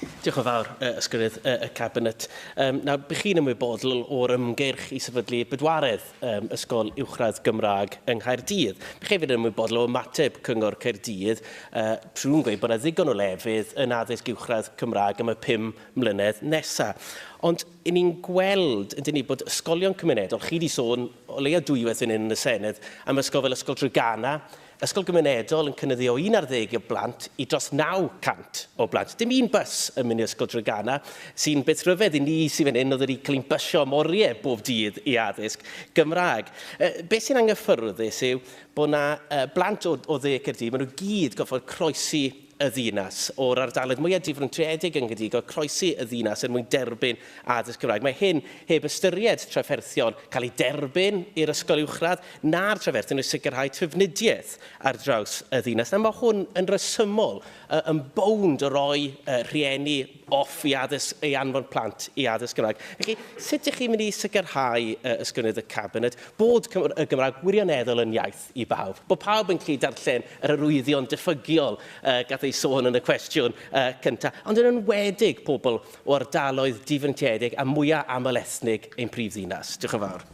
Diolch yn fawr, Ysgrifennydd y Cabinet. Nawr, bych chi'n ymwybodol o'r ymgyrch i sefydlu bedwaredd ysgol uwchradd Gymraeg yng Nghaerdydd. Bych hefyd yn ymwybodol o ymateb Cyngor Caerdydd trwy'n gweud bod yna ddigon o lefydd yn addysg uwchradd Cymraeg am y 5 mlynedd nesaf. Ond i ni'n gweld, ydyn ni, bod ysgolion cymunedol, chi wedi sôn o leia dwywaith yn hyn yn y Senedd, am ysgol fel Ysgol Treganna, ysgol gymunedol yn cynyddu o 11 o blant i dros 900 o blant. Dim un bws yn mynd i Ysgol Treganna, sy'n beth rhyfedd i ni sydd fan hyn, oedd wedi cael ein bysio am oriau bob dydd i addysg Gymraeg. Beth sy'n anghyffyrddus yw bod yna blant o dde Caerdydd, maen nhw gyd gorfod croesi y ddinas, o'r ardaloedd mwyaf difreintiedig yng Nghaerdydd, gorfod croesi y ddinas er mwyn derbyn addysg Cymraeg. Mae hyn heb ystyried trafferthion cael eu derbyn i'r ysgol uwchradd, na'r trafferthion o sicrhau trafnidiaeth ar draws y ddinas. Na, mae hwn yn resymol, yn bownd o roi rhieni off i addysg, i anfon plant i addysg Gymraeg. Felly, sut ydych chi'n mynd i sicrhau, Ysgrifennydd y Cabinet, bod y Gymraeg wirioneddol yn iaith i bawb? Bod pawb yn gallu darllen yr arwyddion diffygiol gath ei sôn yn y cwestiwn cyntaf, ond yn enwedig pobl o ardaloedd difreintiedig a mwyaf aml-ethnig ein prif ddinas. Diolch yn fawr.